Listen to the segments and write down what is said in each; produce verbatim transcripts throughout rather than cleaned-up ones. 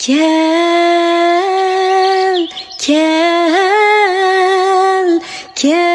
كەل، كەل، كەل.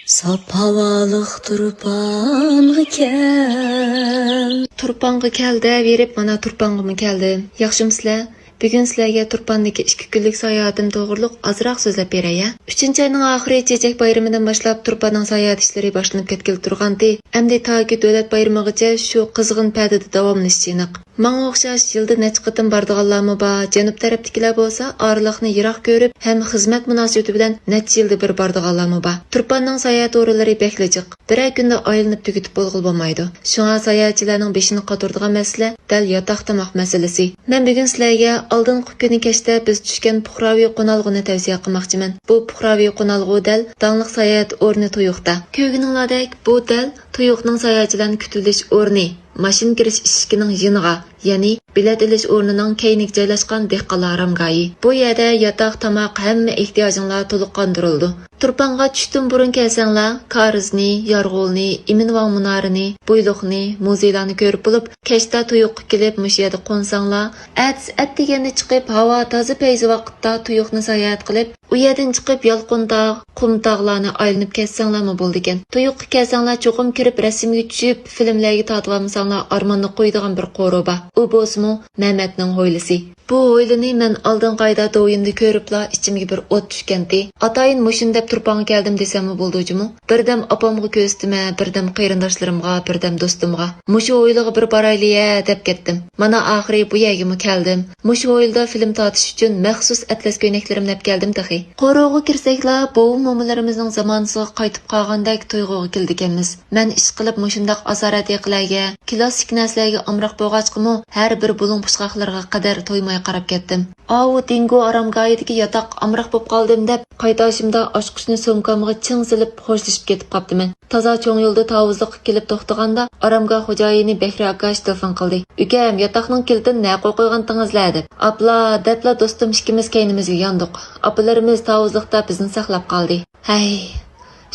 ساپ ھاۋالىق تۇرپانغا كەل. تۇرپانغا كەل دەۋېرىپ، مانا تۇرپانغىمۇ كەلدىم. ياخشىمۇسىلەر؟ بۈگۈن سىلەرگە تۇرپاندىكى ئىككى كۈنلۈك ساياھىتىم توغرۇلۇق ئازراق سۆزلەپ بېرەي، ھە؟ ئۈچىنچى ئاينىڭ ئاخىرى چېچەك بايرىمىدىن باشلاپ تۇرپاننىڭ ساياھەت ئىشلىرى باشلىنىپ كەتكىلى تۇرغانتى. ئەمدى تاكى دۆلەت بايرىمىغىچە شۇ قىزغىن پەدىدە داۋاملىشىشى ئېنىق. ماڭا ئوخشاش يىلدا نەچچە قېتىم بارىدىغانلارمۇ بار، جەنۇب تەرەپتىكىلەر بولسا ئارىلىقنى يىراق كۆرۈپ ھەم خىزمەت مۇناسىۋىتى بىلەن نەچچە يىلدا بىر بارىدىغانلارمۇ بار. تۇرپاننىڭ ساياھەت ئورۇنلىرى بەكلا جىق. بىرەر كۈندە ئايلىنىپ تۈگىتىپ بولغىلى بولمايدۇ. شۇڭا ساياھەتچىلەرنىڭ بېشىنى قاتۇرىدىغان مەسىلە دەل ياتاق تاماق مەسىلىسى. مەن بۈگۈن سىلەرگە ئالدىنقى كۈنى كەچتە بىز چۈشكەن پۇقراۋى قونالغۇنى تەۋسىيە قىلماقچىمەن. بۇ پۇقراۋى قونالغۇ دەل داڭلىق ساياھەت ئورنى تۇيۇقتا. كۆرگىنىڭلاردەك، بۇ دەل تۇيۇقنىڭ ساياھەتچىلەرنى كۈتۈۋېلىش ئورنى، ماشىنا كىرىش ئىشىكىنىڭ يېنىغا، يەنى بىلەت ئېلىش ئورنىنىڭ كەينىگە جايلاشقان دېھقانلار ئارامگاھى. بۇ يەردە ياتاق، تاماق، ھەممە ئېھتىياجىڭلار تولۇق قاندۇرۇلىدۇ. تۇرپانغا چۈشتىن بۇرۇن كەلسەڭلار، كارىزنى، يارغولنى، ئىمىنۋاڭ مۇنارىنى، بۇيلۇقنى، مۇزېيلارنى كۆرۈپ بولۇپ، كەچتە تۇيۇققا كېلىپ مۇشۇ يەردە قونساڭلار، ئەتىسى ئەتىگەننى چىقىپ، ھاۋا تازا پەيزى ۋاقىتتا تۇيۇقنى ساياھەت قىلىپ، ئۇ يەردىن چىقىپ يالقۇنتاغ، قۇمتاغلارنى ئايلىنىپ كەتسەڭلارمۇ بولىدىكەن. تۇيۇققا كەلسەڭلار چوقۇم كىرىپ رەسىمگە چۈشۈپ، فىلىملەرگە تارتىۋالمىساڭلار ئارماننى قويىدىغان بىر قورۇ بار. ئۇ بولسىمۇ مەمەتنىڭ ھويلىسى. بۇ ھويلىنى مەن ئالدىنقى ئايدا دوۋيىندا كۆرۈپلا ئىچىمگە بىر ئوت چۈشكەنتى. ئاتايىن مۇشۇنى دەپ تۇرپانغا كەلدىم دېسەممۇ بولىدۇ جۇمۇ. بىردەم ئاپامغا كۆرسىتىمەن، بىردەم قېرىنداشلىرىمغا، بىردەم دوستۇمغا. مۇشۇ ھويلىغا بىر بارايلى ھە دەپ كەتتىم. مانا ئاخىرى بۇ يەرگىمۇ كەلدىم. مۇشۇ ھويلىدا فىلىم تارتىش ئۈچۈن مەخسۇس ئەتلەس كۆينەكلىرىمنى ئەپ كەلدىم تېخى. قورۇغا كىرسەكلا بوۋا مومىلىرىمىزنىڭ زامانىسىغا قايتىپ قالغاندەك تۇيغۇغا كېلىدىكەنمىز. مەن ئىشقىلىپ مۇشۇنداق ئاسارەتىيەكلەرگە، كلاسسىك نەرسىلەرگە ئامراق بولغاچقىمۇ، ھەر بىر بۇلۇڭ پۇچقاقلىرىغا قەدەر تويماي قاراپ كەتتىم. ئاۋۇ دىڭگو ئارامگاھىدىكى ياتاق ئامراق بوپ قالدىم دەپ، قايتاشىمدا ئاچقۇچنى سومكامغا چىڭ سېلىپ خوشلىشىپ كېتىپ قاپتىمەن. تازا چوڭ يولدا تاۋۇزلۇققا كېلىپ توختىغاندا، ئارامگاھ خوجايىنى بەھرى ئاكاش تېلېفون قىلدى. ئۇكام، ياتاقنىڭ كىلىتىنى نەقە قويغانتىڭىزلە دەپ. ئاپلا دەپلا دوستۇم ئىككىمىز كەينىمىزگە ياندۇق. ئاپىلىرىمىز تاۋۇزلۇقتا بىزنى ساقلاپ قالدى. ھەي.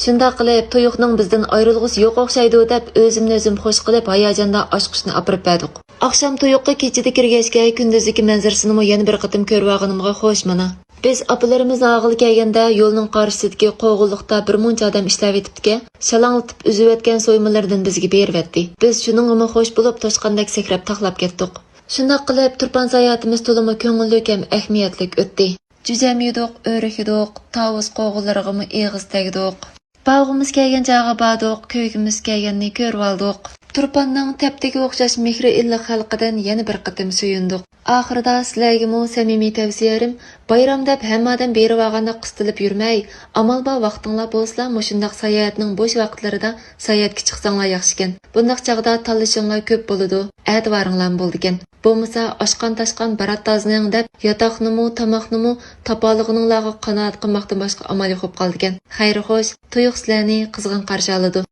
شۇنداق قىلىپ، تۇيۇقنىڭ بىزدىن ئايرىلغۇسى يوق ئوخشايدۇ دەپ، ئۆزۈمنى ئۆزۈم خوش قىلىپ، ھاياجاندا ئاچقۇچنى ئاپىرىپ بەردۇق. ئاخشام تۇيۇققا كېچىدە كىرگەچكە، كۈندۈزدىكى مەنزىرىسىنىمۇ يەنە بىر قېتىم كۆرۈۋالغىنىمغا خوش مانا. بىز ئاپىلىرىمىز ئاغىلى كەلگەندە، يولنىڭ قارشىسىدىكى قوغۇنلۇقتا بىر مۇنچە ئادەم ئىشلەۋېتىپتىكەن، شالاڭلىتىپ ئۈزۈۋەتكەن سويمىلىرىدىن بىزگە بېرىۋەتتى. بىز شۇنىڭغىمۇ خوش بولۇپ، توشقاندەك سەكرەپ تاقلاپ كەتتۇق. شۇنداق قىلىپ، تۇرپان ساياھىتىمىز تولىمۇ كۆڭۈللۈك ھەم ئەھمىيەتلىك ئۆتتى. جۈزەم يېدۇق، ئۆرۈك يېدۇق، تاۋۇز قوغۇنلىرىغىمۇ ئېغىز تەگدۇق. باغىمىز كەلگەن چاغغا باردۇق، كۆرگۈمىز كەلگەننى كۆرۈۋالدۇق. تۇرپاننىڭ تەپتىگە ئوخشاش مېھرى ئىللىق خەلقىدىن يەنە بىر قېتىم سۆيۈندۇق. ئاخىرىدا سىلەرگىمۇ سەمىمىي تەۋسىيەلىرىم، بايرام دەپ ھەممە ئادەم بېرىۋالغاندەك قىستىلىپ يۈرمەي، ئامال بار ۋاقتىڭلار بولسىلا مۇشۇنداق ساياھەتنىڭ بوش ۋاقىتلىرىدا ساياھەتكە چىقساڭلار ياخشىكەن. بۇنداق چاغدا تاللىشىڭلار كۆپ بولىدۇ، ئەتىۋارىڭلارمۇ بولىدىكەن. بولمىسا ئاشقان-تاشقان بارات تازىنىڭ دەپ، ياتاقنىمۇ، تاماقنىمۇ تاپالىغىنىڭلارغا قانائەت قىلماقتىن باشقا ئامال يوق بولۇپ قالىدىكەن. خەير خوش، تۇيۇق سىلەرنى قىزغىن قارشى ئالىدۇ.